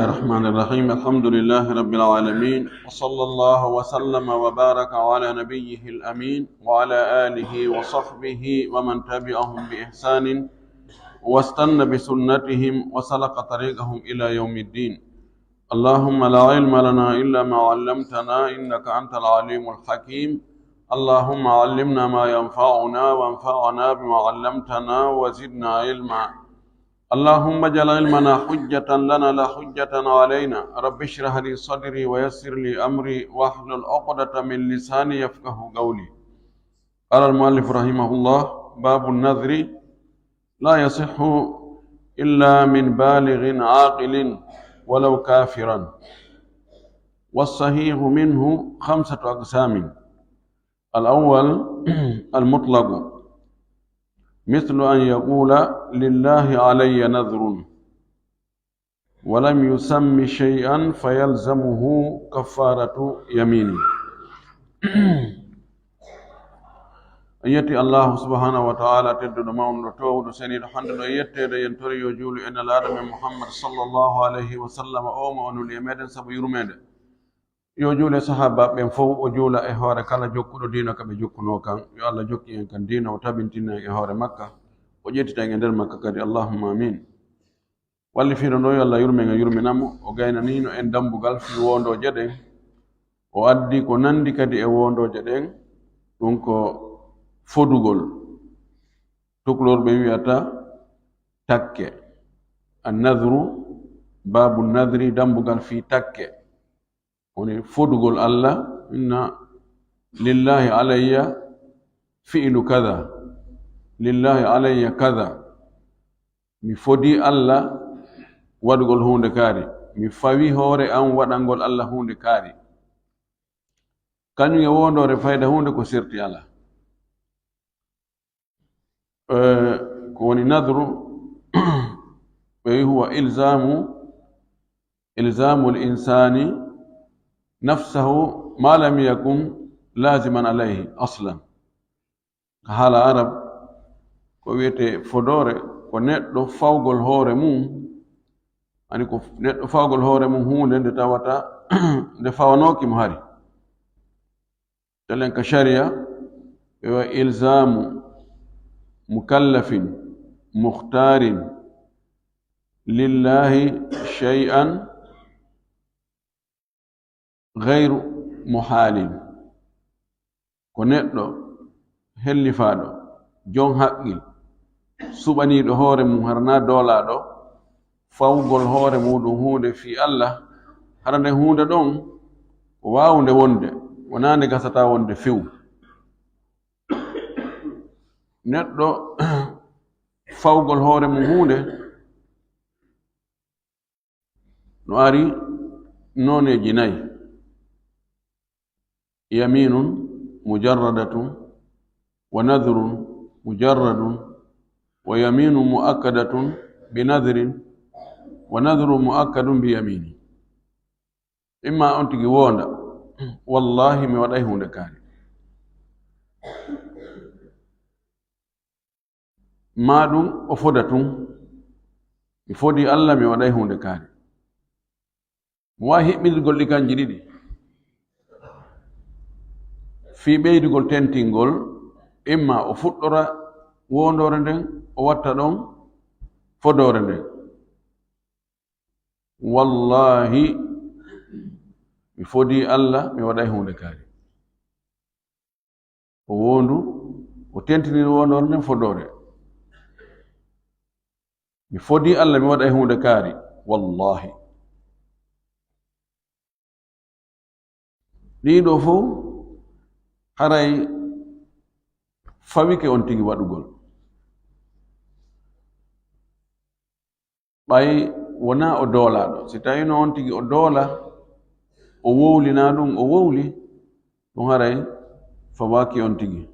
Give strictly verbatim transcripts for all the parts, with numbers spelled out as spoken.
الرحمن الرحيم. الحمد لله رب العالمين، وصلى الله وسلم وبارك على نبيه الأمين وعلى آله وصحبه ومن تبعهم بإحسان واستن بسنتهم وسلك طريقهم إلى يوم الدين. اللهم لا علم لنا إلا ما علمتنا إنك أنت العليم الحكيم. اللهم علمنا ما ينفعنا وانفعنا بما علمتنا وزدنا علما. اللهم اجعل علمنا حجة لنا لا حجة علينا. رب اشرح لي صدري ويسر لي أمري واحلل عقدة من لساني يفقه قولي. قال المؤلف رحمه الله: باب النذر لا يصح إلا من بالغ عاقل ولو كافرا، والصحيح منه خمسة أقسام. الأول المطلق، مثل أن يقول: لله علي نذر، ولم يسم شيئا فيلزمه كفارة يمينه. En yetti Allahu subhanahu wa ta'ala, tedduɗo, mawnuɗo, toowuɗo, seniiɗo. Hannde ɗo e yetteede, en tori yo juulu e Nelaaɗo men Muhammad sallallahu alayhi wa sallam, o mo o nuli e meɗen sabu yurmeende. Yo juule sahaabaaɓe ɓen fow, o juula e hoore kala jokkuɗo diina ka ɓe jokkunoo kan. Yo Allah jokki en kan diina, o tabintina en e hoore makka, o ƴettita en e nder makka kadi. Allahumma amin. Wallifiiɗo ɗo, yo Allah yurmen e yurminamo, o gaynaniino en dambugal fii woondooje ɗen. O addi ko nanndi kadi e woondooje ɗen, ɗum ko fodugol. Tukulorɓe wi'ata takke. Annadru, baabu nadri, dambugal fii takke. Woni fodugol Allah, inna lillahi alayya fi'lu kada, lillahi alayya kada. Mi fodi Allah waɗugol huunde kaari, mi fawi hoore an waɗangol Allah huunde kaari. Kañum e wondoore fayda huunde ko serti alaa. Eh, ko woni nadru, ɓe wi huwa ilzamu, ilzamu l-insani nafsahu ma lam yakun laziman alayhi aslan. Ka haala Arab, ko wiyetee fodoore, ko neɗɗo fawgol hoore mum, ani ko neɗɗo fawgol hoore mum huunde nde tawata nde fawanooki mo hari. Telen ka sharia, ɓe wa ilzamu mukallafin mukhtarin lillahi shay'an ghayru muhalin. Ko neɗɗo hellifaaɗo, jon haqqil, suɓaniiɗo hoore mum, hara naa doolaaɗo, fawgol hoore muuɗum huunde fii Allah, hara nden huunde ɗon ko waawunde wonde, wonaa nde gasata wonde few. Neɗɗo fawgol hoore mum huunde no ari nooneeji nay: yaminun mujarradatun, wa nadhrun mujarradun, wa yaminun muakkadatun bi nadhrin, wa nadhrun muakkadun bi yamini. Imma on tigi woonda, "Wallahi, mi waɗay huunde kaari." Maa ɗum o foda tun, "Mi fodi Allah, mi waɗay huunde kaari." Mo waawi hiɓɓindirgol ɗi kanji ɗiɗi. Fii ɓeydugol tentingol, imma o fuɗɗora woondoore nden, o watta ɗon fodoore nden. "Wallahi, mi fodi Allah, mi waɗay huunde kaari." O woondu, o tentiniri woondoore nden fodoore. "Mi fodi Allah, mi waɗay huunde kaari, wallahi." Ɗiɗo fow haray fawike on tigi waɗugol. Ɓay wonaa o doolaaɗo. Si tawiino on tigi o doola, o wowlinaa ɗum, o wowli, ɗum haray fawaaki on tigi.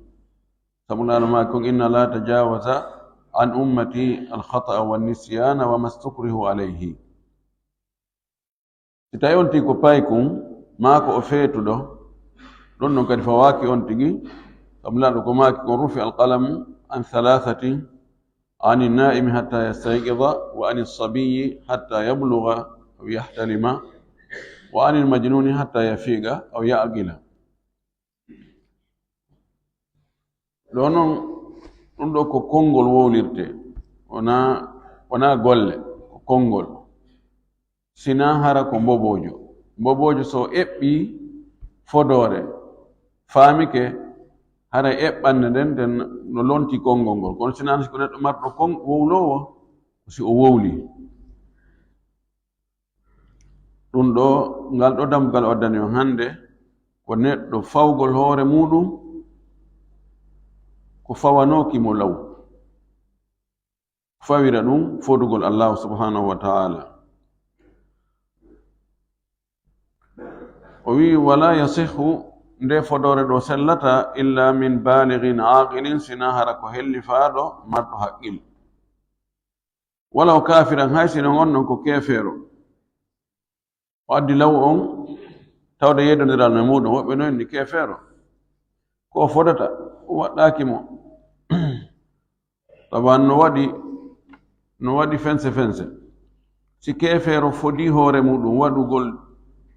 Sabu Nulaaɗo maaki kon, "Inna Allaha tajawaza an ummati al-khata'a wan nisyana wa mastukrihu alayhi." Si tawi on tigi ko paykun, maa ko o feetuɗo, ɗon non kadi fawaaki on tigi. Sabu Nulaaɗo ko maaki kon, "Rufi al-qalamu an thalathatin, ani naimi hatta yastayqiza, wa ani sabiyyi hatta yabluga, أو يحتلم، وعن المجنون حتى يفيق أو يعقل. Ɗo noon, ɗum ɗo ko konngol wowlirte, wonaa, wonaa golle, ko konngol. Sinaa hara ko mboboojo. Mboboojo so eɓɓii fodoore, faamike, hara eɓɓannde nden, nden no lonti konngol ngol. Kono sinaa ko neɗɗo marɗo kon wowloowo, si o wowlii. Ɗum ɗo, ngal ɗo dambugal o addani on hannde, ko neɗɗo fawgol hoore muuɗum, ko fawanooki mo law. Fawira ɗum fodugol Allahu subhanahu wa ta'ala. O wi, "Wala yasihu, nde fodoore ɗo sellata, illa min balighin aqilin, sina hara ko hellifaaɗo marɗo haqqil." Walaw kafiran, hay sino on non ko keefeero. O addi law on, tawde yeddondiral no e muuɗum, woɓɓe no inni keefeero. Ko o fodata, o waɗɗaaki mo. Taban no waɗi, no waɗi fense fense. Si keefeero fodii hoore muuɗum waɗugol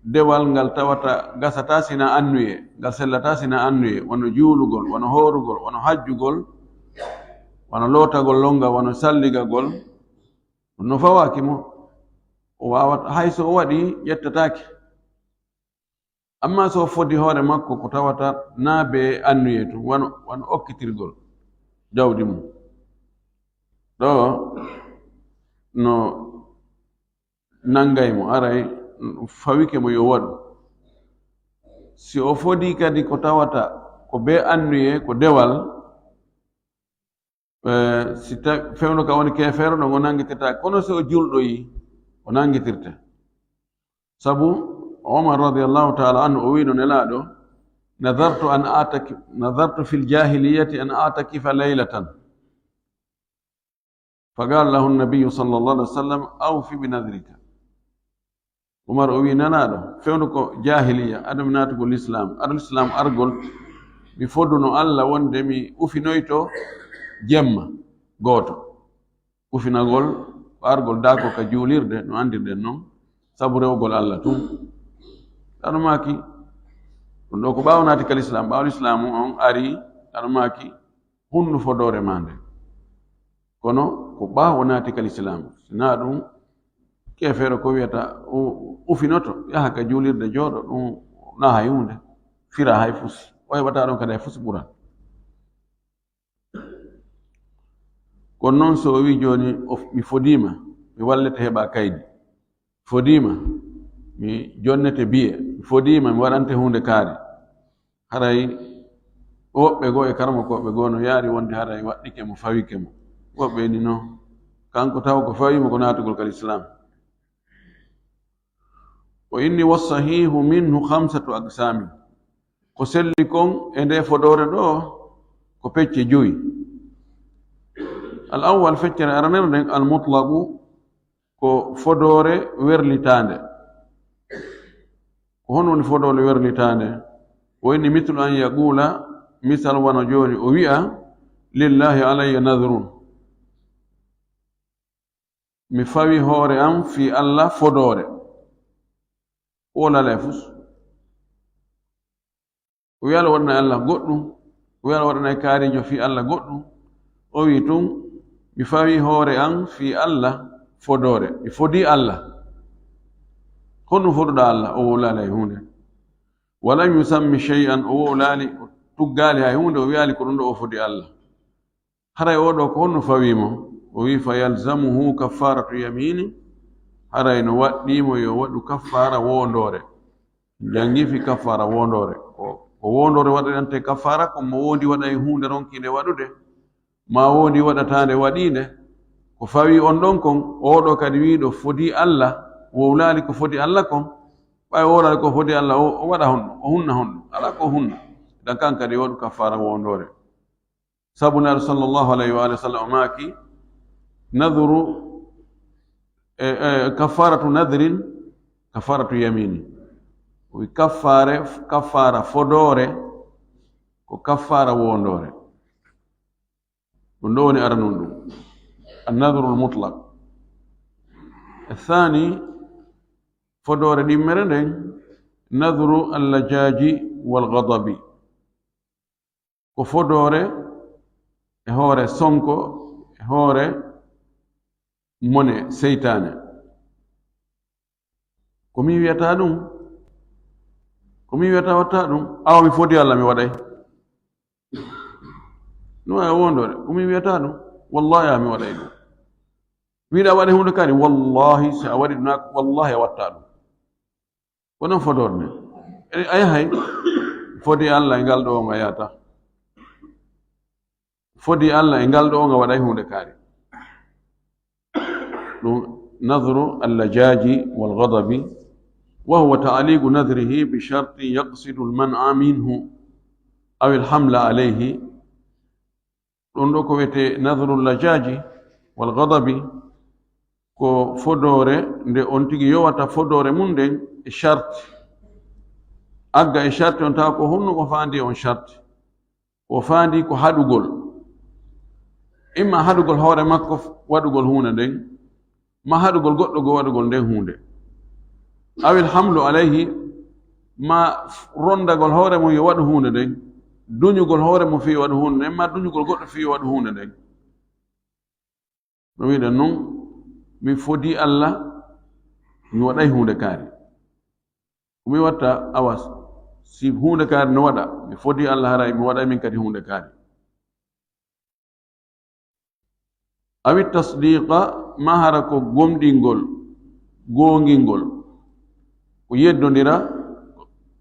dewal ngal tawata gasata sina annuye, ngal sellata sina annuye, wano juulugol, wano hoorugol, wano hajjugol, wano lootagol longal, wano salligagol, no fawaaki mo. O waawata, hay so o waɗi, ƴettataake. Amma so o fodi hoore makko ko tawata na be annuye tun, wano, wano okkitirgol jawdi mum. Ɗo no nangay mo, aray fawike mo yo waɗu. Si o fodi kadi ko tawata ko be annuye, ko dewal, eh, si ta-, fewndo ka woni keefeero, ɗon o nangitata. Kono si o julɗoyi, o nangitirta. Sabu Omar radiyallahu ta'ala anhu o wiino Nelaaɗo, "Nadartu an ataki-, nadartu fil jahiliyati an atakifa laylatan." Faqala lahu nabiyyu sallallahu alaihi wasallam, "Awfi bi nadrika." Umar o wi, "Nelaaɗo, fewndo ko jahiliya, ado mi naatugol Islam, ado Islam argol, mi foduno Allah wonde mi ufinoyto jemma gooto." Ufinagol ko argol daako ka juulirde, no anndirɗen non, sabu rewgol Allah tun. Ɗano maaki, ɗum ɗo ko ɓaawo naati ka Lislaam, ɓaawo Lislaam on ari, ɗano maaki, hunnu fodoore maa nde. Kono ko ɓaawo naati ka Lislaam, si naa ɗum, keefeero ko wiyata u-, ufinoto, yaha ka juulirde jooɗo, ɗum na hay huunde, fira hay fusi. O heɓata ɗon kadi hay fusi ɓura. Kono noon, so o wii jooni, o, mi fodiima, mi wallete heɓa kaydi. Fodiima, mi jonnete biye. Fodiima, mi waɗante huunde kaari. Haray woɓɓe goo e karamokooɓe goo no yaari wonde haray waɗɗike mo, fawike mo. Woɓɓe ni no, kanko taw ko fawi mo ko naatugol ka Lislaam. O inni, "Wassahihu minhu khamsatu aqsamin." Ko selli kon e nde fodoore ɗo, ko pecce joyi. Al awwal, feccere aranere nden, al mutlaqu, ko fodoore werlitaande. Ko honno woni fodoore werlitaande? O inni, "Mithlu an yaqula", misal wano jooni o wi'a, "Lillahi alayya nadhrun." Mi fawi hoore am fii Allah fodoore. O laalay fus. O wi'a o waɗanay Allah goɗɗum. O wi'a o waɗanay kaarijo fii Allah goɗɗum. O wi'i tun, mi fawi hoore am fii Allah fodoore. Mi fodii Allah. Honɗum foduɗaa Allah? O wowlaali hay huunde. Walam yusammi shay'an, o wowlaali, o tuggaali hay huunde, o wi'aali ko ɗum ɗo o fodi Allah. Haray oo ɗoo ko honno fawii mo? O wi'i, "Fa yalzamuhu kaffaratu yamini." Haray no waɗɗii mo yo waɗu kaffaara woondoore. Janngi fii kaffaara woondoore. Ko, ko woondoore waɗirante kaffaara, ko mo woodi waɗay huunde ronkiinde waɗude, maa woodi waɗataande waɗiinde. Ko fawii on ɗon kon, oo ɗoo kadi wi'uɗo fodii Allah, wowlaali ko fodi Allah kon, ɓay wowlaali ko fodi Allah, o, o waɗa honno, o hunna honno, alaa ko o hunna. Dan kan kadi waɗu kaffaara woondoore. Sabu Nelaaɗo sallallahu alayhi wa alihi wa sallam o maaki, "Nadhru, e, e, kaffaratu nadhrin, kaffaratu yamini." O wi kaffaare, kaffaara fodoore, ko kaffaara woondoore. Ɗum ɗo woni aranun ɗum. An-nadhrul mutlaq. Thani, Fodoore ɗimmere nden, nadru allajaaji wal ghadabi. Ko fodoore e hoore sonko, e hoore mone seytaane. Ko min wiyata ɗum, ko min wiyata watta ɗum, awa mi fodi Alla mi waɗay. No e wondore, ko min wiyata ɗum, wallahi awa mi waɗay ɗum. Wiɗa waɗa hunde kadi, wallahi si a waɗi ɗum, wallahi a watta ɗum. Ko non fodorde. E, a yahay, fodi Alla e ngal ɗo nga yata. Fodi Alla e ngal ɗo nga waɗay hunde kadi. Ɗum nadru allajaaji wal ghadabi, wa huwa ta'liqu nadrihi bi sharti yaqsidu al man'a minhu aw al hamla alayhi. Ɗum ɗo ko wiyetee nadru allajaaji wal ghadabi, ko fodoore nde on tigi yowata fodoore mum nden e sharti. Agga e sharti on tawa ko honno o faandi on sharti. O faandi ko haɗugol. Imma haɗugol hoore makko f-, waɗugol huunde nden, ma haɗugol goɗɗo goo waɗugol nden huunde. Awil hamlu alayhi, ma f-, rondagol hoore mum yo waɗu huunde nden, duñugol hoore mum fii yo waɗu huunde nden, ma duñugol goɗɗo fii yo waɗu huunde nden. No wiɗen non, mi fodi Alla, mi waɗay huunde kaari. Ko mi watta, awa, si huunde kaari no waɗa, mi fodi Alla haray mi waɗay min kadi huunde kaari. Awi tasdiqa, ma hara ko gomɗingol, goongingol. Ko yeddondira,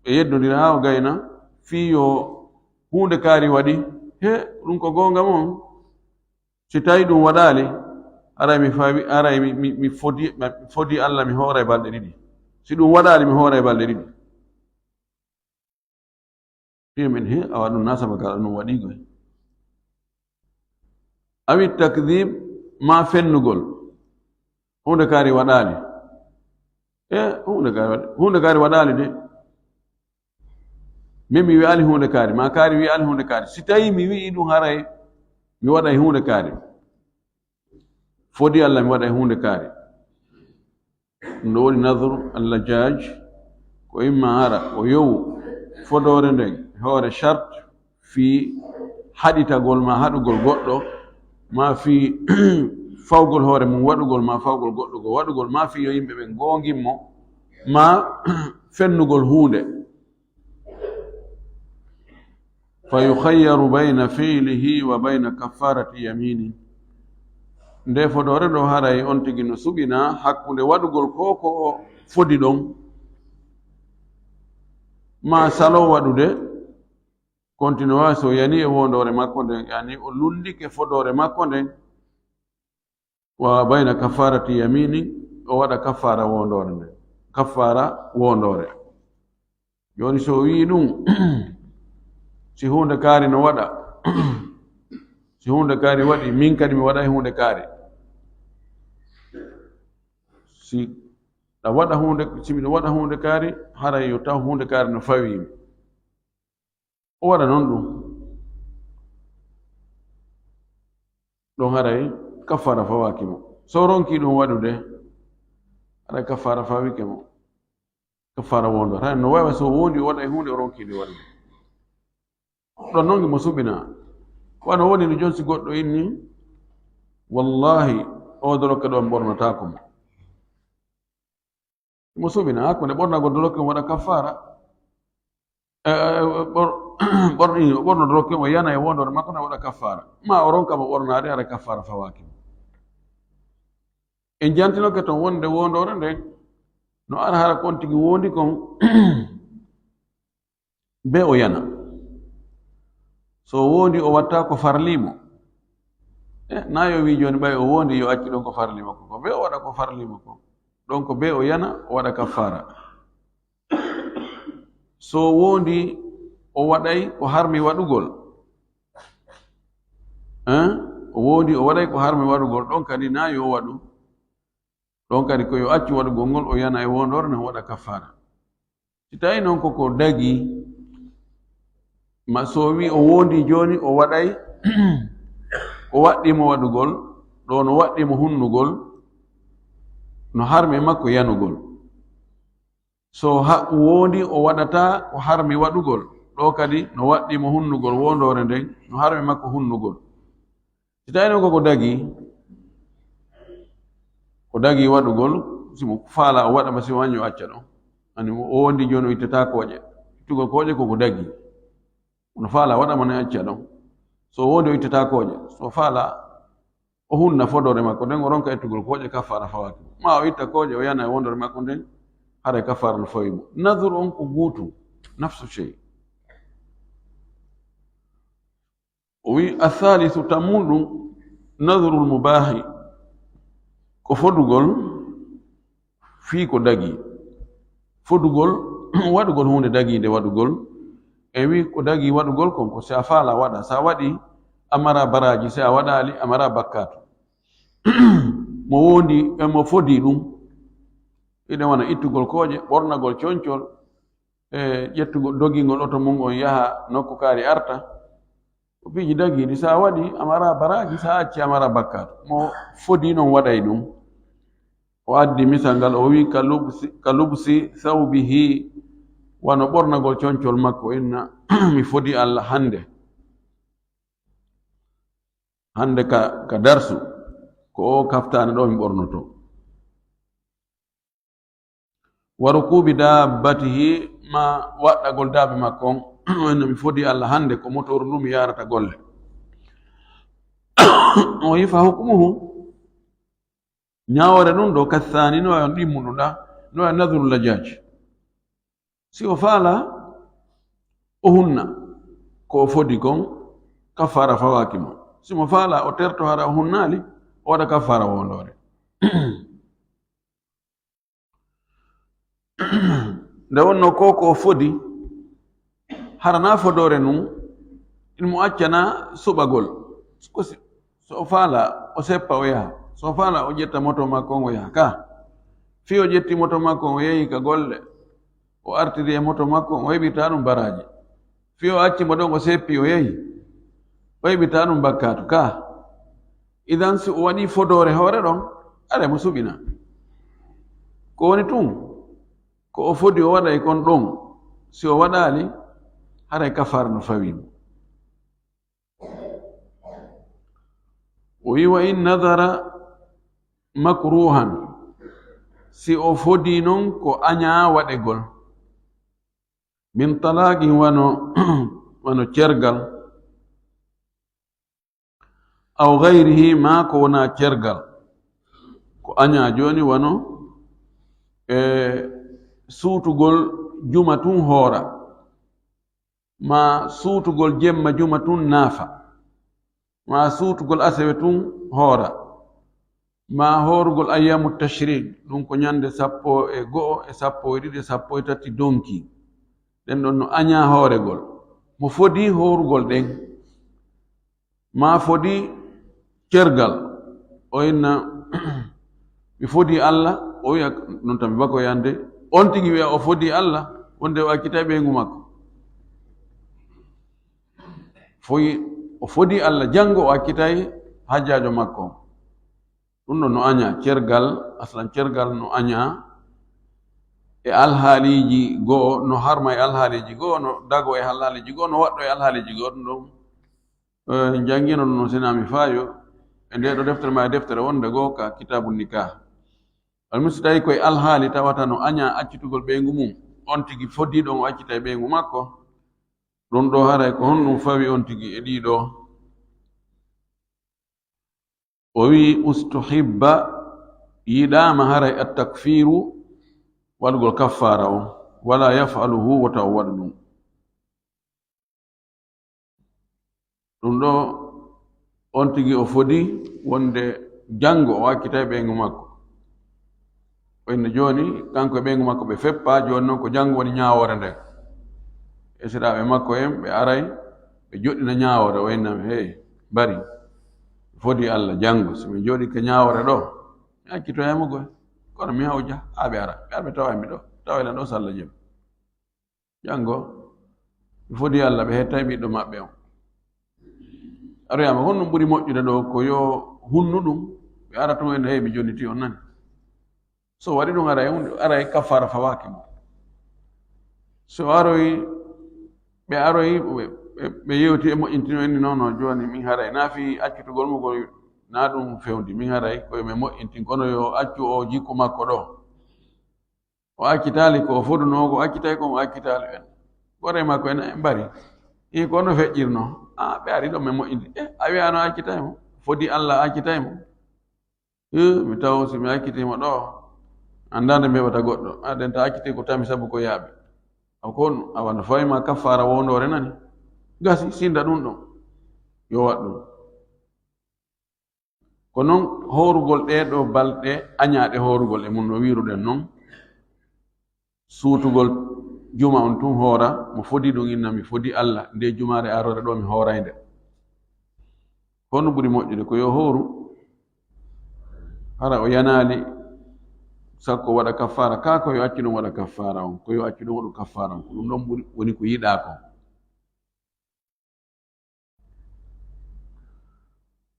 e yeddondira haa o gayna, fii yo huunde kaari waɗi, he, ɗum ko goonga mon. Si tawi ɗum waɗaali, haray mi fawi, haray mi, mi, mi fodi, mi fodi Alla mi hooray balɗe ɗiɗi. Si ɗum waɗaali, mi hooray balɗe ɗiɗi. Fiyo min he, awa ɗum na saba kala ɗum waɗi koy. Awi takdib, ma fennugol. Huunde kaari waɗaali. E, huunde kaari waɗ-, huunde kaari waɗaali de. Min mi wi'aali huunde kaari, ma kaari wi'aali huunde kaari. Si tawi mi wi'i ɗum haray, mi waɗay huunde kaari. Fodi Alla mi waɗay huunde kaari. Ɗum ɗo woni nadru allajaj, ko imma hara o yowu fodoore nden e hoore shart fii haɗitagol ma haɗugol goɗɗo, ma fii fawgol hoore mum waɗugol, ma fawgol goɗɗo goo waɗugol, ma fii yo yimɓe ɓen goongin mo, ma fennugol huunde. Fa yukhayyaru bayna fi'lihi wa bayna kaffarati yamini. Nde fodoore ɗo haray on tigi no suɓinaa hakkunde waɗugol ko ko o fodi ɗon, ma salo waɗude, kontinua so yani e wondoore makko nden, yani o lunndike fodoore makko nden, wa bayna kaffarati yamini, o waɗa kaffara wondoore nden. Kaffara wondoore. Jooni so o wi'i ɗum, si huunde kaari no waɗa, si huunde kaari waɗi, min kadi mi waɗay huunde kaari. Si ɗa waɗa huunde, si miɗo waɗa huunde kaari, haray yo taw huunde kaari no fawii mi. O waɗa non ɗum. Ɗon haray kaffara fawaaki mo. So o ronki ɗum waɗude, haray kaffara fawike mo. Kaffara wondo. Haray no wawa so wondi o waɗa e huunde o ronki ɗum waɗude. Ɗon non mo suɓina. Wano woni no jon si goɗɗo inni, wallahi, o dolokke ɗo mi ɓornotaako mo. Mo suɓina, hakkunde ɓornagol dolokke mo waɗa kaffara. E, e, ɓor-, ɓorni, o ɓorno dolokke mo yana e wondore makko na waɗa kaffara. Ma o ronka mo ɓornaade, haray kaffara fawaaki mo. En jantinoke ton wonde wondore nden, no ara hara kon tigi wondi kon, be o yana. So o wondi o watta ko farli mo. E, na yo wi jooni ɓay o wondi yo accu ɗon ko farli makko ko. Be o waɗa ko farli makko. Ɗon ko be o yana, o waɗa kaffara. So o wondi o waɗay ko harmi waɗugol. Hein? O wondi o waɗay ko harmi waɗugol. Ɗon kadi na yo waɗu. Ɗon kadi ko yo accu waɗugol ngol, o yana e wondore nden o waɗa kaffara. Si tawi non ko ko dagi, ma so wi o wondi jooni o waɗay ko waɗɗi mo waɗugol, ɗo no waɗɗi mo hunnugol, no harmi e makko yanugol. So haqqu wondi o waɗata ko harmi waɗugol, ɗo kadi no waɗɗii mo hunnugol wondoore nden, no harmi makko hunnugol. Si tawi noon ko ko dagii, ko dagii waɗugol, si mo faala o waɗa ma, si o wañi o acca ɗon. Ani o wondi jooni o ittata kooƴe. Ittugol kooƴe ko ko dagii. Ono faala waɗa ma ne acca ɗon. So wondi o ittata kooƴe. So faala o hunna fodoore makko nden, o ronka ittugol kooƴe, kaffaara fawaaki. Ma o itta kooƴe, o yana e wondoore makko nden, haray kaffaara no fawi mo. Nadru on ko guutu, nafsu shay. O wi, athalithu, tammunɗum, nadrul mubahi, ko fodugol fii ko dagii. Fodugol, waɗugol huunde dagiinde waɗugol. E wi ko dagii waɗugol kon, ko si a faala waɗa. Si a waɗi, a mara baraaji. Si a waɗaali, a mara bakkaatu. Mo wondi, e mo fodi ɗum. Iɗen wona ittugol kooƴe, ɓornagol concol, e ƴettugol, dogingol oto mum on yaha nokku kaari arta. Ko piiji dagiiɗi, si a waɗi, a mara baraaji, si a acci, a mara bakkaatu. Mo fodi non waɗay ɗum. O addi misal ngal, o wi, ka lubsi, ka lubsi thawbihi, wano ɓornagol concol makko, inna, mi fodi Allah hannde. Hannde ka, ka darsu, ko o kaftaani ɗo mi ɓornoto. Wa rukubi dabbatihi, ma waɗɗagol daabe makko on, o inna mi fodi Allah hannde ko motoru ndu mi yaarata golle. O wi fa hukmuhu, ñaawore ɗum ɗo, kathani, no on ɗimmuɗum ɗa, no e nadru lajaj. Si o faala, o hunna ko o fodi kon, kaffaara fawaaki mo. Si mo faala, o terto hara o hunnaali, o waɗa kaffaara wondoore. Nde wonno ko, ko o fodi, hara na fodoore nun, il mo accana suɓagol. Ko si, so o faala, o seppa o yaha. So o faala, o ƴetta moto makko on o yaha. Ka, fii o ƴetti moto makko on o yehi ka golle, o artiri e moto makko on, o heɓirta ɗum baraaji. Fii o acci mo ɗon, o seppi, o yehi, o heɓirta ɗum bakkaatu. Ka, idan si o waɗi fodoore hoore ɗon, are mo suɓina. Ko woni tun, ko o fodi o waɗay kon ɗon, si o waɗaali, haray kafaara no fawi mo. O wi, wa in nadara makruhan, si o fodi non ko añaa waɗegol, min talaqin, wano, wano cergal, aw gayrihi, maa ko wonaa cergal, ko añaa jooni, wano, e, suutugol juma tun hoora, maa suutugol jemma juma tun naafa, maa suutugol asewe tun hoora, maa hoorugol ayyamu tashrik, ɗum ko ñande sappo e go'o, e sappo e ɗiɗi, e sappo e tati donki. Ɗen ɗon no añaa hooregol. Mo fodi hoorugol ɗen, maa fodi cergal, o inna, mi fodi Allah, o wi'a, non tan mi bako yande, on tigi wi'a o fodi Allah, wonde o accitay ɓeyngu makko. Foyi, o fodi Allah, janngo o accitay hajjaajo makko. Ɗum ɗon no añaa, cergal, aslan cergal no añaa e alhaaliiji go'o, no harma e alhaaliiji go'o, no dago e alhaaliiji go'o, no waɗɗo e alhaaliiji go'o. Ɗum ɗon, eh, njanngiino ɗum no sinaami faayo e nde ɗo deftere ma e deftere wonde goo ka kitaabu nikah. Almusi tawi koye alhaali tawata no añaa accitugol ɓeyngu mum, on tigi fodii ɗon o accitay ɓeyngu makko. Ɗum ɗo haray ko honɗum fawi on tigi e ɗii ɗoo? O wi'i, ustuhibba, yiɗaama haray at-takfiru, waɗugol kaffaara on, wala yaf'aluhu, wota o waɗu ɗum. Ɗum ɗo, on tigi o fodi wonde janngo o accitay ɓeyngu makko. O inna jooni, kanko e ɓeyngu makko ɓe feppa, jooni non ko janngo woni ñaawoore nden. Esiraaɓe makko en, ɓe aray, ɓe joɗɗina ñaawoore, o inna, hey, bari, fodi Allah janngo, si min jooɗi ka ñaawoore ɗo, mi accitoyay mo goy. Kono mi hawja, haa ɓe ara, ɓe ara ɓe taway mi ɗo, taway lan ɗo salla jam. Janngo, mi fodi Allah, ɓe hettay ɓiɗɗo maɓɓe on. Aroyama, honɗum ɓuri moƴƴude ɗo? Ko yo hunnu ɗum, ɓe ara tun en, hey, mi jonniti on nani. So waɗi ɗum, aray, aray kaffaara fawaaki mo. So aroyi, ɓe aroyi, ɓe, ɓe, ɓe yewti e moƴƴintino, inni, "Non, non, jooni min haray, naa fii accitugol mo gol, naa ɗum fewndi, min haray, ko yo min moƴƴintin, kono yo accu o jikku makko ɗo." O accitaali ko o fodunoo, ko accitay ko o accitaali en. Gore makko en, en mbari. Ii, ko no feƴƴirnoo? "Ah, ɓe ari ɗo, min moƴƴinti." "Eh, a wiyaano accitay mo? Fodi Alla accitay mo?" "Eh, mi taw si mi accitii mo ɗo, anndaa nde mi heɓata goɗɗo. Aden ta accitii ko tami sabu ko yaaɓi." O kon, awa no fawi ma kaffaara wondoore nani. Gasi, sinda ɗum ɗon. Yo waɗ ɗum. Ko noon hoorugol ɗee ɗoo balɗe añaaɗe hoorugol e mum no wiiruɗen noon. Suutugol juma on tun hoora, mo fodi ɗum inna mi fodi Alla, nde jumaare aroore ɗo mi hooray nde. Honno ɓuri moƴƴude? Ko yo hooru, hara o yanaali, sakko waɗa kaffaara, kaa ko yo accu ɗum waɗa kaffaara on, ko yo accu ɗum waɗu kaffaara on, ko ɗum ɗon ɓuri, woni ko yiɗaa kon.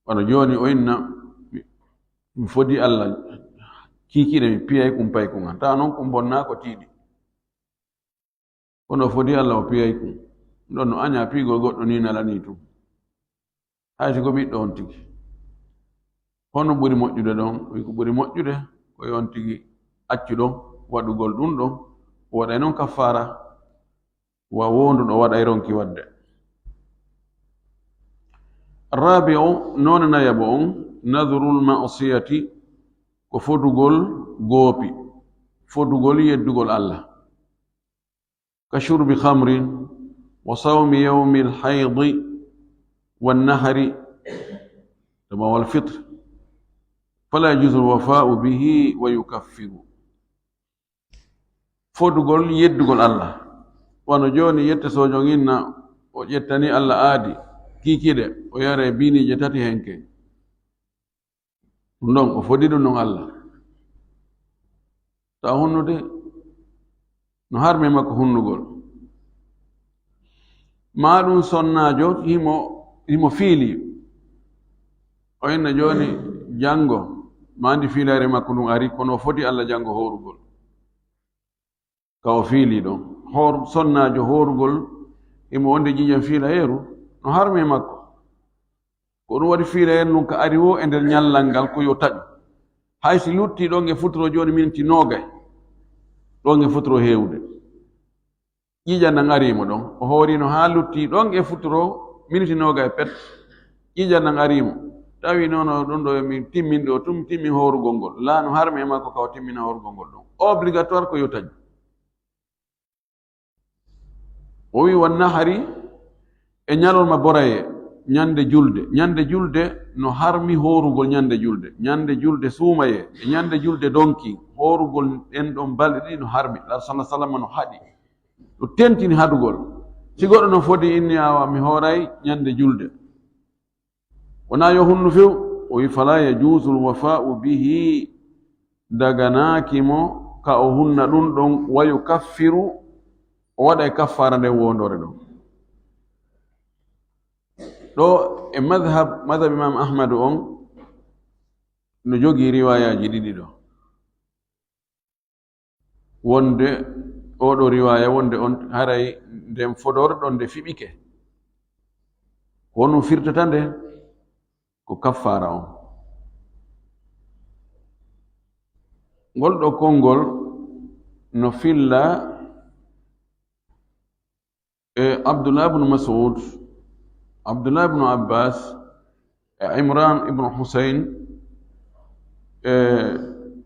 Wano jooni o inna, mi, mi fodi Alla, kiikiiɗe mi piyay kun pay kun an. Tawa noon kun bonnaa ko tiiɗi. Kono o fodi Alla o piyay kun. Ɗon no añaa piigol goɗɗo ni nalanii tun. Hay si ko ɓiɗɗo on tigi. Hono ɓuri moƴƴude ɗon? Wi ko ɓuri moƴƴude ko yo on tigi accu ɗon waɗugol ɗum ɗon, o waɗay noon kaffaara. Wa wonduɗo waɗay ronki waɗde. Rabi'u, noone nayaɓo on, nadrul ma'siyati, ko fodugol goopi, fodugol yeddugol Alla. Ka shurbi khamrin, wa sawmi yawmil haydi, wan nahari, tama wal fitr, fala yajuzu al wafa'u bihi wa yukaffiru. Fodugol yeddugol Alla. Wano jooni yette sojo inna o ƴettani Alla aadi, kiikiiɗe, o yare biinije tati henke. Ɗum ɗon, o fodi ɗum ɗon Alla. Tawa hunnude no harmi makko hunnugol. Maa ɗum sonnaajo himo, himo fiili. O inna jooni janngo, maa ndi fiilayre makko ndun ari, kono o fodi Alla janngo hoorugol. Ka o fiili ɗon. Hoor-, sonnaajo hoorugol, himo wonde jiñan fiilayeeru, no harmi makko. Ko ɗum waɗi fiilayeeru ndun ka ari wo e nder ñallal ngal ko yo taƴu. Hay si lutti ɗon e futuro jooni minti noogay, ɗon e futuro heewude. Ƴiiƴan nan arii mo ɗon. O hoorino haa lutti ɗon e futuro miniti noogay pet. Ƴiiƴan nan arii mo. Tawi noon o ɗon ɗo mi timmin ɗo tum, timmin hoorugol ngol. Laa no harmi e makko ka o timmina hoorugol ngol ɗon. Obligatoire ko yo taƴu. O wi, "Wan nahari", e ñalorma boraye, ñande julde. Ñande julde no harmi hoorugol ñande julde. Ñande julde suumaye, e ñande julde donki, hoorugol ɗen ɗon balɗe ɗiɗi no harmi. Laaɗo sallallahu alaihi wasallam no haɗi. No tentini haɗugol. Si goɗɗo no fodi inni, "Awa, mi hooray ñande julde." Wonaa yo hunnu few, o wi, "Fala yajuzu al wafa'u bihi", daganaaki mo ka o hunna ɗum ɗon, "wa yukaffiru", o waɗa e kaffaara nden wondoore ɗon. Ɗo e madhab, madhab Imam Ahmadu on no jogii riwaayaaji ɗiɗi ɗo. Wonde, oo ɗoo riwaaya wonde on haray nden fodoore ɗon nde fiɓike. Ko honɗum firtata nde? Ko kaffaara on. Ngol ɗoo konngol no filla e Abdullah ibn Mas'ud, Abdullah ibn Abbas, e Imran ibn Husayn, e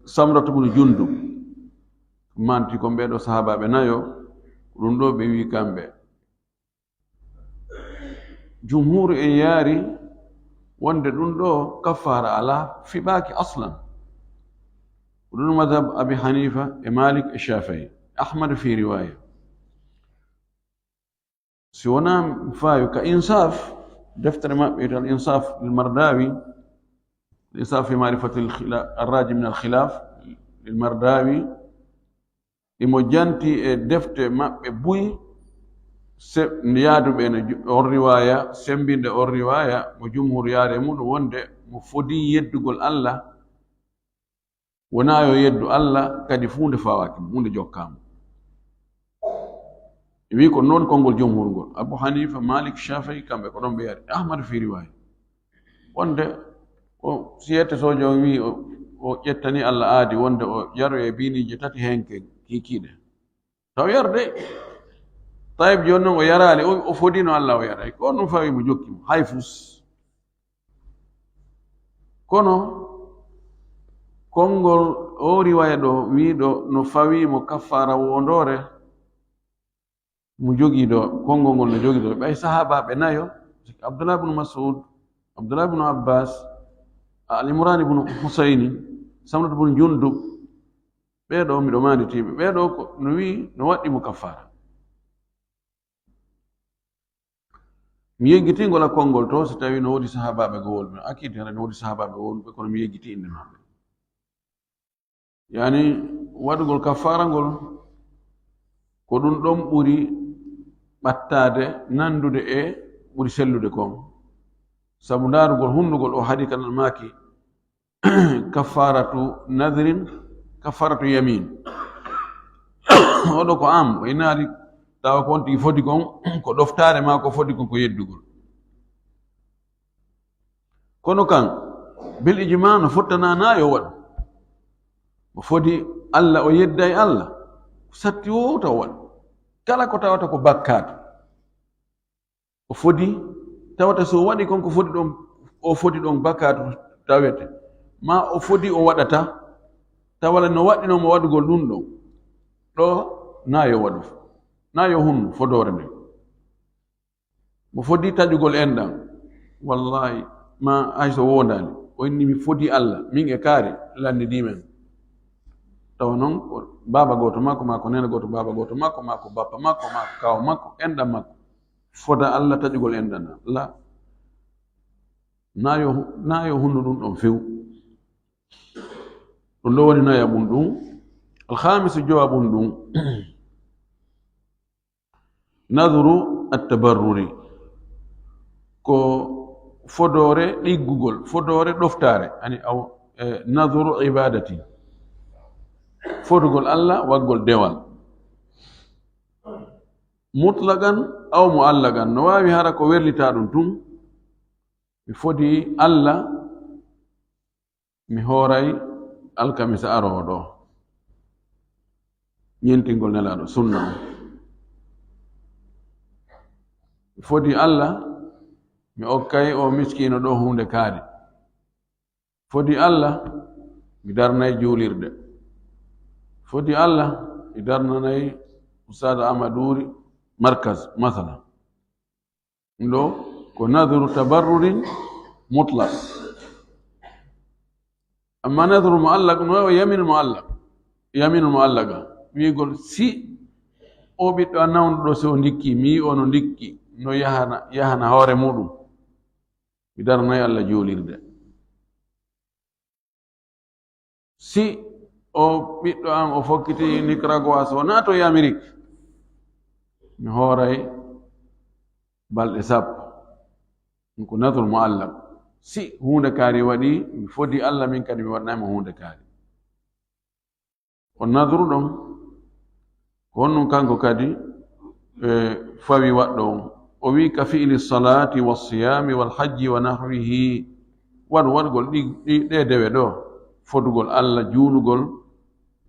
Samratu ibn Jundub. Manti kon ɓee ɗoo sahaabaaɓe nayo, ko ɗum ɗoo ɓe wi'i kamɓe. Jumhuuru en yaari wonde ɗum ɗoo kaffaara alaa, fiɓaaki aslan. Ko ɗum madhab Abi Hanifa e Malik e Shafi'i. Ahmad fi riwaya. Si wonaa mi faawi ka Insaf, deftere maɓɓe wiyetee Al Insaf lil Mardawi, Al Insaf fi Ma'rifati al Khila-, Al Raji min al Khilaf lil Mardawi, imo janti e defte maɓɓe buy, se-, yaaduɓe e ju-, on riwaya, sembinde on riwaya, mo jumhur yaari e muɗum wonde mo fodi yeddugol Allah, wonaa yo yeddu Allah, kadi fuu nde fawaaki mo, huunde jokkaa mo. Wi ko noon konngol jumhur ngol. Abu Hanifa, Malik, Shafi'i, kamɓe ko ɗon ɓe yari. Ahmad fi riwaya. Wonde o, si yette sojo on wi o, o ƴettani Allah aadi wonde o yaroya e biinije tati henke kikiiɗe. Taw yarde. Tayib, jooni noon o yaraali, o, o fodino Allah o yaray. Ko on ɗum fawi mo jokki mo. Hay fus. Kono, konngol o riwaya ɗo, wiiɗo no fawi mo kaffaara wondoore, mo jogii ɗo, konngol ngol no jogii ɗo. Ɓay sahaabaaɓe nayo, Abdullah ibn Mas'ud, Abdullah ibn Abbas, Al Imran ibn Husayni, Samrat ibn Jundub, ɓee ɗo miɗo maanditiiɓe. Ɓee ɗo ko no wi'i no waɗɗi mo kaffaara. Mi yejjitingol a konngol to, si tawi no woodi sahaabaaɓe goo wonɓe. Akid hara no woodi sahaabaaɓe wonɓe, kono mi yejjiti innde maɓɓe. Yani, waɗugol kaffaara ngol, ko ɗum ɗon ɓuri ɓattaade, nanndude e ɓuri sellude kon. Sabu ndaarugol hunndugol o hadi kanal maaki, kaffaaratu nadrin, kaffaaratu yamin. Oɗo ko am, o inaari tawa ko on tigi foti kon, ko ɗoftaare maa ko foti kon ko yeddugol. Kono kan, bil ijma no fottana na yo waɗu. Mo fodi Allah, o yedday Allah, satti wowta o waɗu. Kala ko tawata ko bakkaatu. O fodi, tawata so waɗi kon ko fodi ɗon, o fodi ɗon bakkaatu tawete. Ma o fodi o waɗata, tawala no waɗɗino mo waɗugol ɗum ɗon. Ɗo na yo waɗu, na yo hunnu fodoore nden. Mo fodi taƴugol enɗan. Wallahi, ma hay so wondaani. O inni mi fodi Allah, min e kaari, lannidii men. Tawa noon, ko baaba gooto makko, maa ko neene gooto, baaba gooto makko, maa ko bappa makko, maa ko kaaw makko, enɗan makko. Foda Allah taƴugol enɗan. La. Na yo, na yo hunnu ɗum ɗon few. Ɗum ɗo woni nayaɓun ɗum. Alhamisu jowaɓun ɗum. Nadru at-tabarruri. Ko fodoore ɗiggugol, fodoore ɗoftaare, ani aw, eh, nadru ibadati. Fodugol Allah, waggol dewal. Mutlaqan aw muallaqan. No waawi hara ko werlitaa ɗum tun. Mi fodi Allah, mi hooray alkamisa aroowo ɗo. Ñentingol Nelaaɗo, sunna on. Mi fodi Allah, mi okkay o miskiino ɗo huunde kaari. Fodi Allah, mi darnay juulirde. Fodi Allah, mi darnanay Ustaad Amaduuri markaz, masala. Ɗo ko nadru tabarrurin mutlaq. Amma nadru muallaq, no wawi yamin muallaq. Yamin muallaqa. Wiigol si o ɓiɗɗo an nawɗo ɗo, si o ndikki, mi yi ono ndikki, no yahana, yahana hoore muɗum. Mi darnay Allah juulirde. Si o ɓiɗɗo am o fokkiti Nicaragua, so o naatoyi Amérique, mi hooray balɗe sappo. Ɗum ko nadrul muallaq. Si huunde kaari waɗi, mi fodi Allah, min kadi mi waɗanay mo huunde kaari. O nadru ɗon, ko honɗum kanko kadi, e, fawi waɗɗo on? O wi, ka fi'li salati wa siyami wal hajji wa nahwihi. Waɗu, waɗugol ɗi, ɗi, ɗe dewe ɗo, fodugol Allah, juulugol,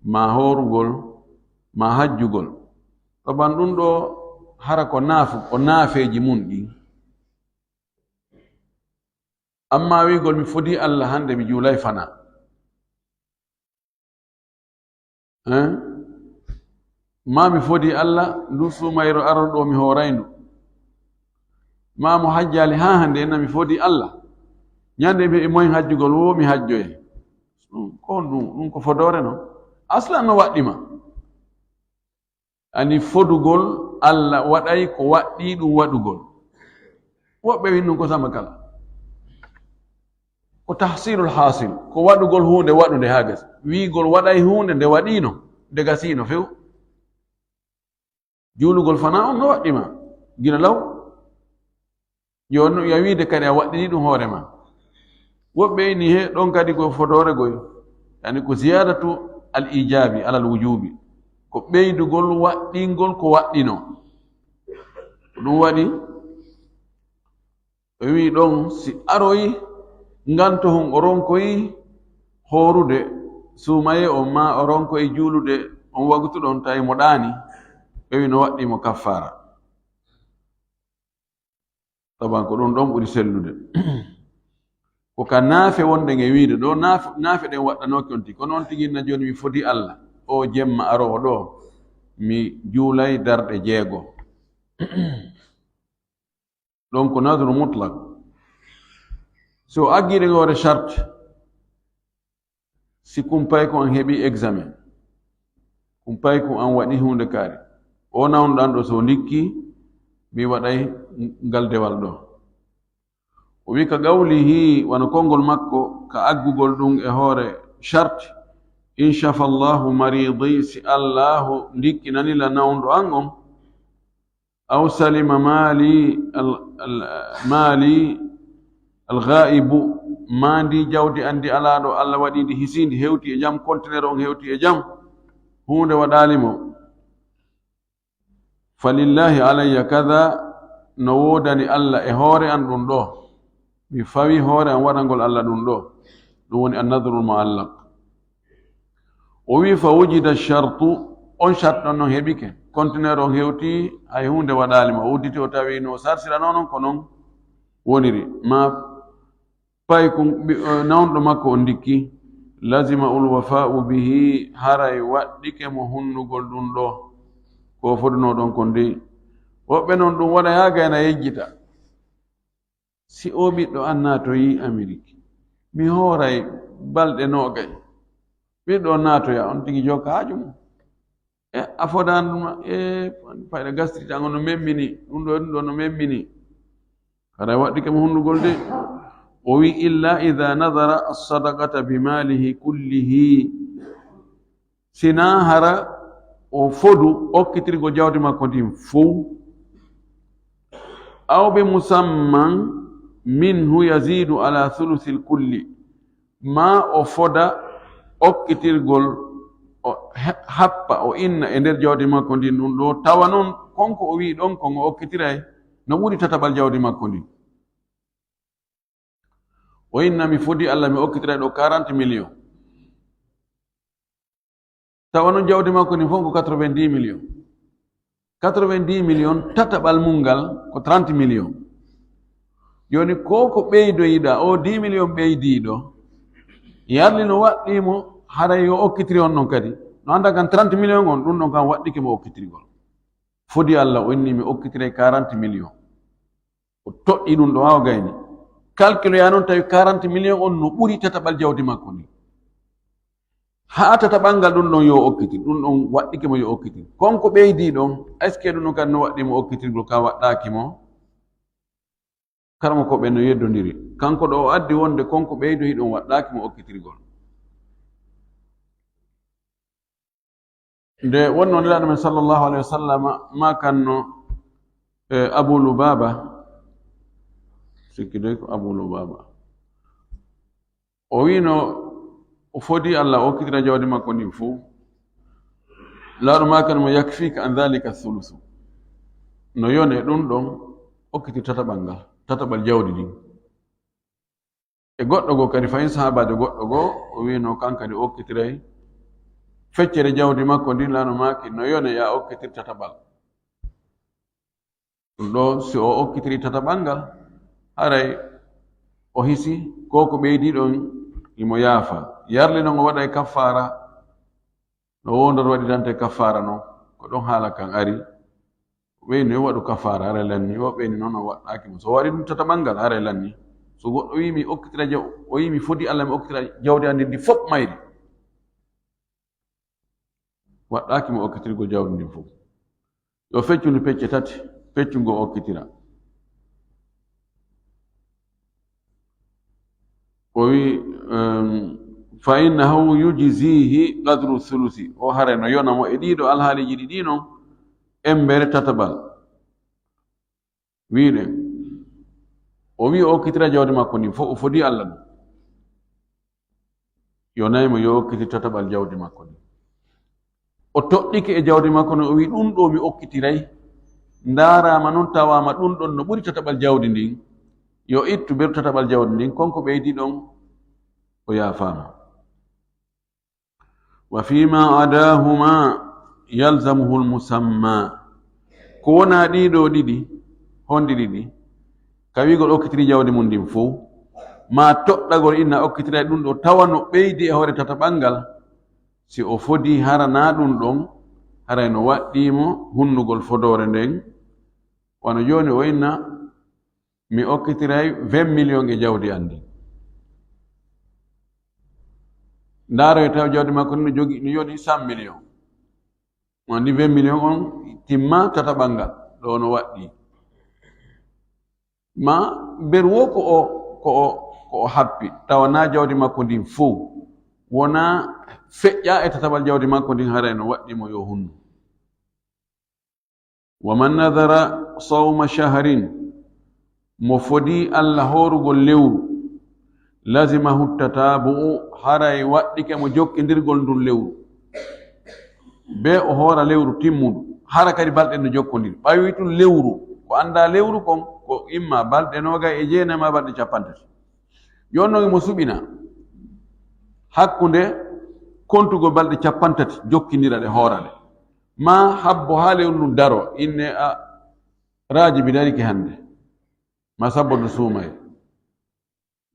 ma hoorugol, ma hajjugol. Ɗo ban ɗum ɗo, hara ko naafu, ko naafeeji mun ɗi. Amma wiigol mi fodi Allah hande mi juulay fana. Hein? Ma mi fodi Allah, ndu sumayro aron ɗo mi hooray ndu. Ma mo hajjaali haa hande, ena mi fodi Allah. Ñande mi heɓi moyen hajjugol wo mi hajjoye. Ɗum, ko ɗum, ɗum ko fodoore non. Aslan no waɗɗi ma. Ani fodugol Allah waɗay ko waɗɗi ɗum waɗugol. Woɓɓe win ɗum ko sama kala. Ko tahsilul hasil, ko waɗugol huunde waɗunde haa gasi. Wiigol waɗay huunde nde waɗiino, nde gasiino few. Juulugol fana on no waɗɗi ma, gila law. Yo no, ya wiide kadi a waɗɗini ɗum hoore ma. Woɓɓe ini he ɗon kadi ko fodoore goy. Yani ko ziyadatu al ijabi alal wujubi. Ko ɓeydugol waɗɗingol ko waɗɗino. Ɗum waɗi o wi ɗon si aroyi ngantohun o ronkoyi hoorude suumaye on, ma o ronkoyi juulude on wagutu ɗon tawi mo ɗaani, ɓe wi no waɗɗi mo kaffaara. Taban ko ɗum ɗon ɓuri sellude. Ko ka naafe wonde nge wiide ɗo, naafe, naafe ɗen waɗɗanooki on tigi. Kono on tigi na jooni mi fodi Allah, o jemma aroowo ɗo, mi juulay darɗe jeego. Ɗon ko nadru mutlak. Si o aggii ɗen hoore charte, si kumpayko an heɓi examen, kumpayko an waɗi huunde kaari, o nawnuɗo an ɗo, so ndikki, mi waɗay ngal dewal ɗo. O wi ka qawlihi, wano konngol makko ka aggugol ɗum e hoore charte, "In shafa Allahu maridi", si Allahu ndikkinani la nawnuɗo an on, "aw salima mali al-, al-, mali al-ghaibu", ma ndi jawdi an ndi alaa ɗo, Allah waɗi ndi hisii, ndi hewti e jam, conteneur on hewti e jam, huunde waɗaali mo. "Falillahi alayya kada", no woodani Allah e hoore an ɗum ɗo. Mi fawi hoore an waɗangol Allah ɗum ɗo. Ɗum woni annadrul muallaq. O wi, "Fa wujida shartu", on charte ɗon non heɓike. Conteneur on hewti, hay huunde waɗaali mo. O udditi, o tawi no sarsirano non, ko non woniri. Ma pay kun ɓi-, eh, nawnuɗo makko on ndikki, "lazima ul wafa'u bihi", haray waɗɗike mo hunnugol ɗum ɗo. Ko fodunoo ɗon kon dey. Woɓɓe non ɗum waɗa haa gayna yejjita. Si o ɓiɗɗo an naatoyi Amerik, mi hooray balɗe noogay. Ɓiɗɗo on naatoya, on tigi jokka haaju mum. E, a fodaani ɗum, e, fayda gastrite an on no memmini, ɗum ɗo, ɗum ɗo no memmini. Haray waɗɗike mo hunnugol de. O wi, "Illa idha nadhara as-sadaqata bi malihi kullihi." Sinaa hara o fodu okkitirgol jawdi makko ndin fow. "Aw bi musamman minhu yazidu ala thuluthil kulli." Ma o foda okkitirgol, o he-, happa, o inna e nder jawdi makko ndin ɗum ɗo, tawa non kon ko o wi ɗon kon o okkitiray no ɓuri tataɓal jawdi makko ndin. O inna, "Mi fodi Allah, mi okkitiray ɗo quarante millions." Tawa non jawdi makko ndin fof ko quatre-vingt-dix millions. Quatre-vingt-dix millions, tataɓal mum ngal ko trente millions. Jooni ko ko ɓeydoyiɗaa, o dix millions ɓeydiiɗo, yarli no waɗɗii mo, haray yo okkitiri on ɗon kadi. No annda kan trente millions on, ɗum ɗon kan waɗɗike mo okkitirgol. Fodi Allah, o inni mi okkitiray quarante millions. O toɗɗi ɗum ɗo, haa o gayni. Calculoya noon tawi quarante millions on no ɓuri tataɓal jawdi makko ndin. Haa tataɓal ngal ɗum ɗon yo okkitir, ɗum ɗon waɗɗike mo yo okkitir. Kon ko ɓeydii ɗon, est-ce que ɗum ɗon kadi no waɗɗii mo okkitirgol, ka waɗɗaaki mo? Karamoko ɓe no yeddondiri. Kanko ɗo o addi wonde kon ko ɓeydoyi ɗon waɗɗaaki mo okkitirgol. Nde wonno Nelaaɗo men sallallahu alayhi wa sallam maakanno, e, Abu Lubaba, sikki doy ko Abu Lubaba. O wiino, o fodi Allah okkitira jawdi makko ndin fow. Laaɗo maakan mo, "Yakfika an dhalika thuluthu." No yone ɗum ɗon okkitir tataɓal ngal, tataɓal jawdi ndin. E goɗɗo goo kadi, fayin sahaabaajo goɗɗo goo, o wiino kan kadi okkitiray feccere jawdi makko ndin, Laaɗo maaki, "No yone ya okkitir tataɓal." Ɗum ɗo, si o okkitiri tataɓal ngal, haray o hisi, ko ko ɓeydi ɗon, imo yaafa. Yarli non o waɗay kaffaara, no wondor waɗirante kaffaara non, ko ɗon haala kan ari. Ɓeyni o waɗu kaffaara, haray lanni, o ɓeyni non o waɗɗaaki mo. So o waɗi ɗum tataɓal ngal, haray lanni. So goɗɗo wi'i mi okkitira jaw-, o wi'i mi fodi Allah, mi okkitira jawdi an ndi fof mayri. Waɗɗaaki mo okkitirgol jawdi ndin fof. Yo feccu ndu pecce tati, peccu ngo okkitira. O wi, em, "Fa innahu yujzihi qadru thuluthi." O haray no yona mo e ɗiɗo alhaaliiji ɗiɗi non, embere tataɓal. Wiɗen, o wi o okkitira jawdi makko ndin fof, o fodi Allah ɗum. Yonay mo yo okkitir tataɓal jawdi makko ndin. O toɗɗike e jawdi makko no, o wi, "Ɗum ɗo mi okkitiray." ndaaraama noon, tawaama ɗum ɗon no ɓuri tataɓal jawdi ndin, yo ittu beru tataɓal jawdi ndin, kon ko ɓeydi ɗon, o yaafaama. Wa fima adahuma yalzamuhu lmusamma. Ko wonaa ɗii ɗoo ɗiɗi, honɗi ɗiɗi? Ka wiigol okkitiri jawdi mum ndin fow, maa toɗɗagol inna okkitiray ɗum ɗoo, tawa no ɓeydi e hoore tataɓal ngal, si o fodii hara naa ɗum ɗon, haray no waɗɗii mo hunnugol fodoore nden. Wano jooni o inna, mi okkitiray vingt millions e jawdi an ndin. Ndaaroy taw jawdi makko no jogi, no yoni cent millions. Mo anndi vingt millions on timma tataɓal ngal, ɗo no waɗɗii. Ma ber wo ko o, ko o, ko o happi, tawa naa jawdi makko ndin fow, wonaa feƴƴa e tataɓal jawdi makko ndin, haray no waɗɗii mo yo hunnu. Wa man nadara sawma shahrin, mo fodii Alla hoorugol lewru, lazimahu tatabu'u, haray waɗɗike mo jokkindirgol ndun lewru. Be o hoora lewru timmundu, hara kadi balɗe no jokkondiri. Ɓawi tun lewru, ko anndaa lewru kon, ko imma balɗe noogay e jeenay maa balɗe cappanɗe tati. Jooni non mo suɓina hakkunde kontugol balɗe cappanɗe tati, jokkindira ɗe, hoora ɗe. Maa habbo haa lewru ndun daro, inne a raajibi darike hannde, maa sabbordu suumay.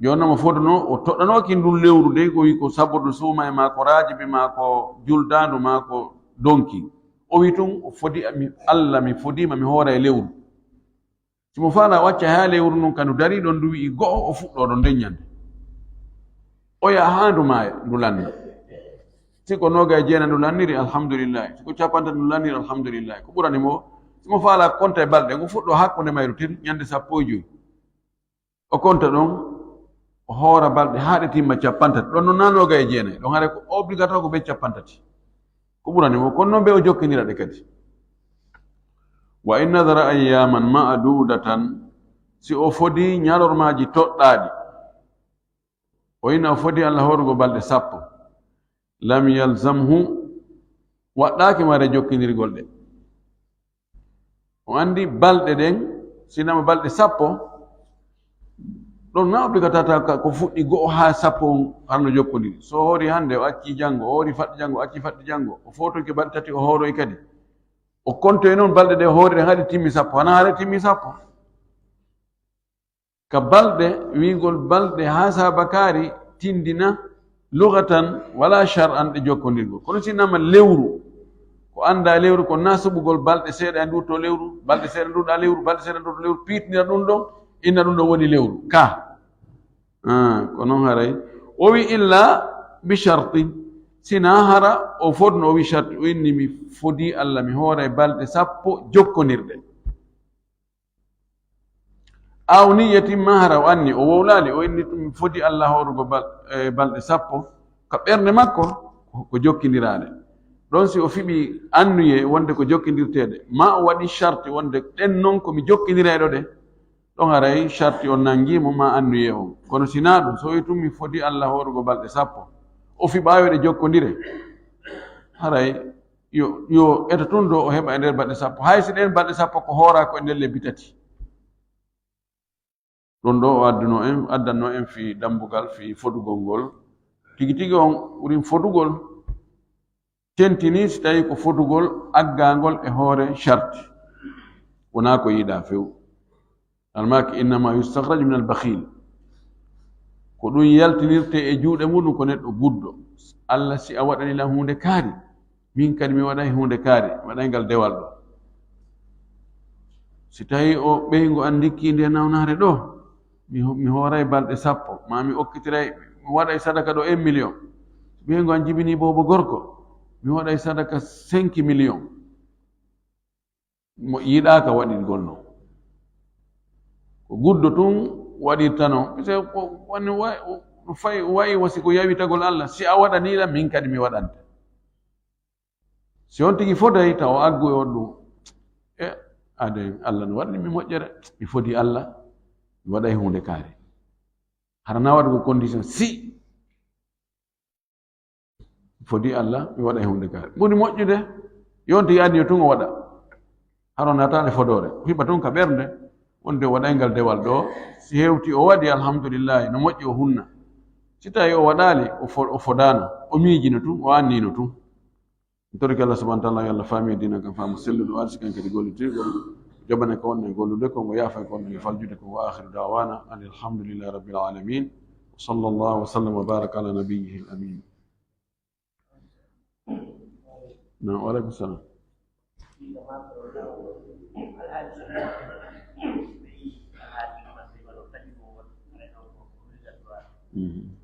Jooni non mo fodono, o toɗɗanooki ndun lewru de, ko wi ko sabbordu suumay, maa ko raajibi, maa ko juldaandu, maa ko donki. O wi tun, o fodi, mi, Alla, mi fodiima, mi hoora e lewru. Si mo faala o acca haa lewru ndun ka ndu darii ɗon, ndu wi'i go'o, o fuɗɗoo ɗon nden ɲande. O yaha haa ndu maaya, ndu lanna. Si ko noogay e jeenay ndu lanniri, alhamdulillahi. Si ko cappanɗe tati ndu lanniri, alhamdulillahi. Ko ɓurani mo, si mo faala konta e balɗe, o fuɗɗoo hakkunde mayru tin, ɲande sappo e jowi. O konta ɗon, o hoora balɗe haa ɗe timma cappanɗe tati. Ɗon non naa noogay e jeenay. Ɗon haray ko obligatoire ko be cappanɗe tati. Ko ɓurani mo, kono non be o jokkindira ɗe kadi. Wa in nadara ayyaman ma'dudatan, si o fodi ɲalormaaji toɗɗaaɗi, o inna o fodi Alla hoorugol balɗe sappo, lam yalzamhu, waɗɗaaki mo haray jokkindirgol ɗe. O anndi balɗe ɗen, si nama balɗe sappo, ɗon naa obligatoire ka ko fuɗɗi go'o haa sappo on hara no jokkondiri. So o hoori hannde, o accii janngo, o hoori faɗɗi janngo, o accii faɗɗi janngo, o footoyke balɗe tati, o hooroyi kadi. O kontoyi non balɗe ɗe o hoori ɗen haa ɗe timmi sappo, hanaa haa ɗe timmi sappo. Ka balɗe, wiigol balɗe haa saabakaari tindina lugatan wala shar'an ɗe jokkondirgol. Kono si nama lewru, ko anndaa lewru, ko naa suɓugol balɗe seeɗa e nduu to lewru, balɗe seeɗa nduu ɗaa lewru, balɗe seeɗa nduu to lewru, piitnira ɗum ɗon, inna ɗum ɗon woni lewru. Ka. Ah, ko non haray. O wi illa bi shartin. Sinaa hara o fodno, o wi sharti, o inni mi fodi Alla, mi hoora e balɗe sappo jokkondirɗe. Aw niyyatin, maa hara o anni, o wowlaali, o inni tun fodi Alla hoorugo bal-, e balɗe sappo, ka ɓernde makko ko, ko jokkindiraaɗe. Ɗon si o fiɓi annuyee wonde ko jokkindirteeɗe, maa o waɗi sharti wonde ɗen non ko mi jokkindirayɗo ɗe, ɗon haray sharti on nangii mo maa annuyee on. Kono si naa ɗum, so o wi tun mi fodi Alla hoorugo balɗe sappo, o fiɓaayi ɗe jokkondire, haray yo, yo eto tun ɗo o heɓa e nder balɗe sappo. Hay si ɗen balɗe sappo ko hooraa ko e nder lebbi tati. Ɗum ɗo o adduno en, addanno en fii dambugal, fii fodugol ngol. Tigi tigi on ɓurin fodugol. Tentini si tawi ko fodugol aggaangol e hoore sharti. Wonaa ko yiɗaa few. Almaaki, innama yustakhraju min al-bakhil. Ko ɗum yaltinirte e juuɗe muɗum ko neɗɗo guddo. Alla, si a waɗani lan huunde kaari, min kadi mi waɗay huunde kaari, waɗay ngal dewal ɗo. Si tawi o ɓeyngu an ndikki nde nawnaare ɗo, mi ho-, mi hooray balɗe sappo, maa mi okkitiray, mi waɗay sadaka ɗo un million. Si ɓeyngu an jibini boobo gorko, mi waɗay sadaka cinq millions. Mo yiɗaaka waɗirgol non. Ko guddo tun waɗirta non. Parce que ko woni wa-, no fay-, wayi wasi ko yawitagol Alla. Si a waɗanii lan, min kadi mi waɗante. Si on tigi foday, taw o aggu e on ɗum. E, ade, Alla no waɗani mi moƴƴere. Mi fodi Alla, mi waɗay huunde kaari. Hara na waɗugo condition. Si fodi Alla, mi waɗay huunde kaari. Ɓuri moƴƴude, yonti yaani yo tun o waɗa. Hara o naataali fodoore, o hiɓa toon ka ɓernde, wonde o waɗay ngal dewal ɗo, si hewti o waɗi, alhamdulillahi, no moƴƴi o hunna. Si tawi o waɗaali, o fo-, o fodaano, o miijino tun, o annino tun. En torike Allah subhanahu wa ta'ala, yo Allah faami diina kan faamu selluɗo, o arsi kan kadi gollitirgol, jabane ko wonno e gollude kon, o yaafa ko wonno e faljude kon, wa akhiru da'wana anil hamdulillahi rabbil alamin. Wa sallallahu wa sallam wa baraka ala nabiyyihi al amin. Naam, wa alaikum salam. Mhm.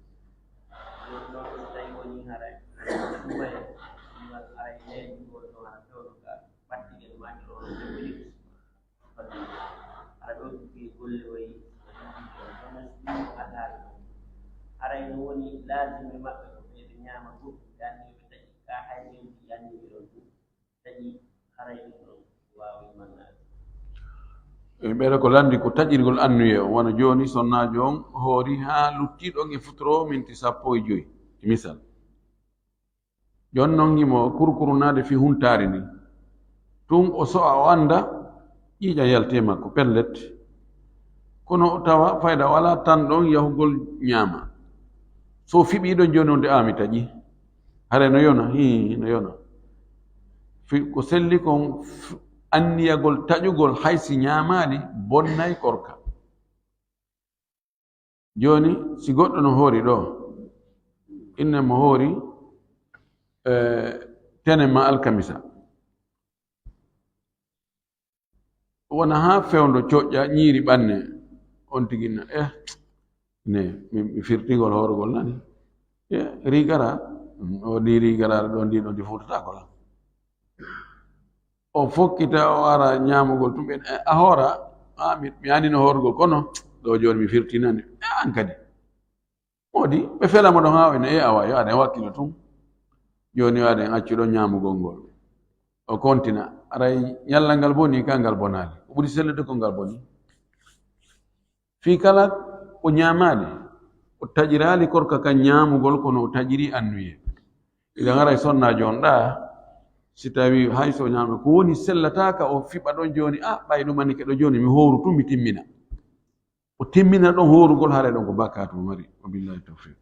Haray no woni laazimi maɓɓe ko ɓe ɓe ñaama goɗɗum, yaani ɓe taƴi ka hay ɓe yanni ɓe ɗon ɗum, taƴi haray ɗum ɗon waawi mannaade. E ɓeɗa ko lanndi ko taƴirgol annuye o, wano jooni sonnaajo on hoori haa luttiiɗo on e futuro minti sappo e joy, e misal. Jooni non himo kurkurunaade fii huntaari ndin. Tun o so'a o annda, ƴiiƴan yalti e makko, pellet. Kono o tawa fayda o alaa tan ɗon yahugol ñaama. So o fiɓii ɗon jooni wonde, "Aa, mi taƴi." Hare no yona, hii, no yona. Fi-, ko selli kon f-, anniyagol taƴugol hay si ñaamaali bonnay korka. Jooni, si goɗɗo no hoori ɗo, inne mo hoori, eh, tene ma alkamisa. Wona haa fewndo coƴƴa ñiiri ɓanne, on tigi na, eh, ne, mi, mi firtingol hoorugol nani. Eh, rigara, o di rigara ɗo, ndi ɗo ndi fuutata ko la. O fokkita, o ara ñaamugol tun, ɓen, eh, a hoora, a, mi, mi anino hoorugol, kono ɗo jooni mi firtinani. Eh, an kadi. Moodi, ɓe fela mo ɗon haa o ina, eh, awa, yo aɗa wakkilo tun. Jooni yo aɗa accu ɗon ñaamugol ngol. O kontina, aray ñallal ngal boni, ka ngal bonaali. Ko ɓuri sellude ko ngal boni. Fii kala o ñaamaali, o taƴiraali korka kan ñaamugol, kono o taƴiri annuye. Idan haray sonnaajo on ɗa, si tawi hay so o ñaama, ko woni sellataaka, o fiɓa ɗon jooni, a, ɓay ɗum anni keɗo jooni, mi hooru tun, mi timmina. O timmina ɗon hoorugol, haray ɗon ko bakkaatu o mari. Wa billahi tawfiq.